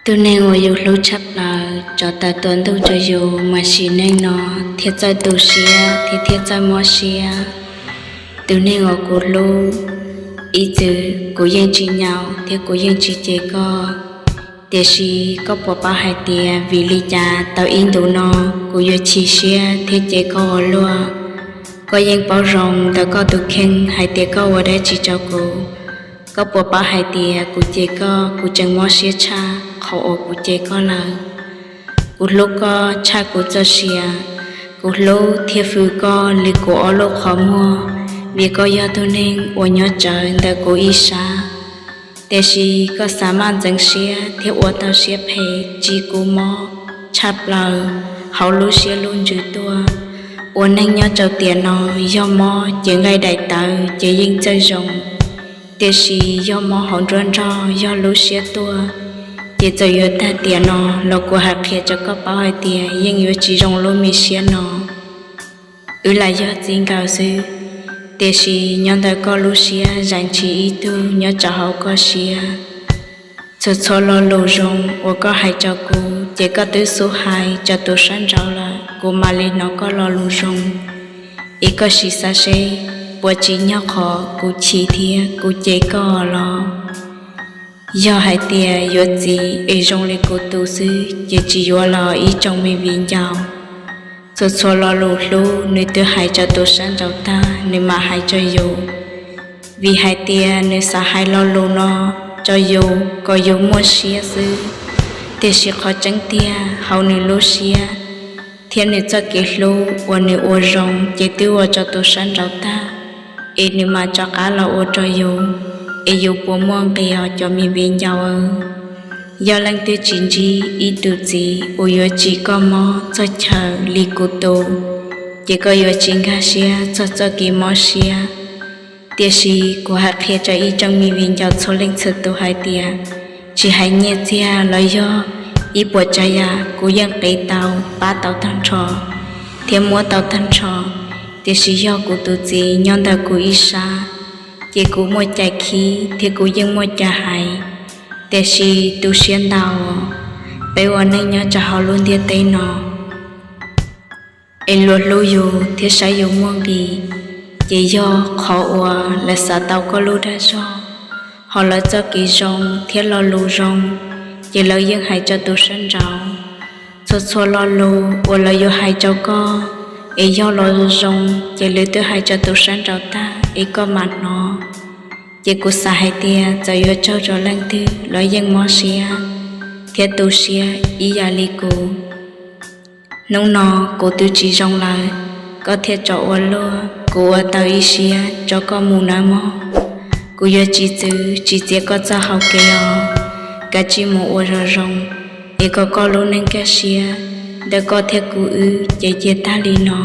Tus neeg uas yus hlub tshaj plaws rov tawm tuaj ntuj rau yus mas sim neej no thiaj txawj tu siab thiab thiaj txawj mob siab. Tus neeg uas kuv hlub, ib txwm kuv yeej tsis nyaum thiab kuv yeej tsis cem koj, tiam sis koj puas paub hais tias vim li cas tau ib ntus no kuv yuav chim siab thiab cem koj ua luaj? Koj yeej paub zoo ntawm koj tus kheej hais tias koj ua dab tsi rau kuv. Koj puas paub hais tias kuv cem koj kuv tseem mob siab tshaj qhov uas kuv cem koj lawm. Kuv hlub koj tshaj kuv txoj sia, kuv hlub thiab hwm koj li kuv ob lub qhov muag, vim koj yog tus neeg uas nyob tsawv ntawm kuv ib sab. Tiam sis koj xav maj ntxeev siab thiab ua tau siab phem tsim kuv mob tshaj plaws hauv lub siab lub ntsws tuaj. Ua neeg nyob rau tiam no, yog mob ces nqaij daim tawv ces yeej txawj zoo, tiam sis yog mob hauv nruab nrog yog lub siab tuaj, ces txawm yuav tag tiam no los kuv hais qhia rau koj paub hais tias yeej yuav tsis zoo lub me siab no. Wb lam yog txij nkawm xwb, tiam sis nyob ntawm koj lub siab zeem tsis ib tug nyob rau hauv koj siab. Txhua txhua lo lus zoo uas koj hais rau kuv ces koj twb xub hais rau tus sab nraud lawm, kuv mam li hnov koj lo lus zoo. Es koj sim xav seb puas tsim nyog qhov kuv chim thiab kuv cem koj los? Yog hais tias yuav txiv es zoo li kuv tus xwb ces tsis yuav los ib tsoom me viv ncaus. Txhua txhua lo lus hlub nws twb hais rau tus sab nraud tag nws mam hais rau yus, vim hais tias nws xav hais lo lus no rau yus kom yus muaj siab xwb, tiam sis qhov tseeb tiag hauv nws lub siab thiab nws txoj kev hlub uas nws ua zoo ces twb ua rau tus sab nraud tag, es nws mam rov qab los ua rau yus, es yus puas muaj nqis os cov me viv ncaus? Yog leej twg tsis ntsib ib tus txiv uas yuav tsim koj mob txog chaw li kuv tus, ces koj yuav tsis nkag siab txog txoj kev mob siab. Tiam sis kuv hais qhia rau ib tsoom me viv ncaus txhua leej txhua tus hais tias, tsis hais nyiaj txiag los yog ib puas tsav yam kuv yeej qiv tau, pab tau tag nrho thiab muab tau tag nrho, tiam sis yog kuv tus txiv nyob ntawm kuv ib sab, ces kuv muaj cai khib thiab kuv yeej muaj cai hais. Tiam sis tu siab ntau, peb ua neej nyob rau hauv lub ntiaj teb no es luag hlub yus thiab saib yus muaj nqis, ces yog qhov uas lawv xav tau koj lub dag zog, ho lawv txoj kev zoo thiab lo lus zoo ces lawv yeej hais rau tus sab nraud. Txhua txhua lo lus uas lawv yuav hais rau koj es yog lo zoo ces lawv twb hais rau tus sab nraud tag es koj mam hnov. Ces kuv xav hais tias txawm yuav raug rau leej twg los yeej mob siab thiab tu siab ib yam li kuv. Hnub no kuv twb tsis zoo lawm, koj thiaj tso ua luaj, kuv ua tau ib siab rau koj mus nawb mog. Kuv yuav tsis txwv tsis txiav koj txoj hau kev os. Kav tsij mus ua zoo zoo, es kom koj lub neej kaj siab. Ntawm koj thiab kuv wb ces cia tag li no.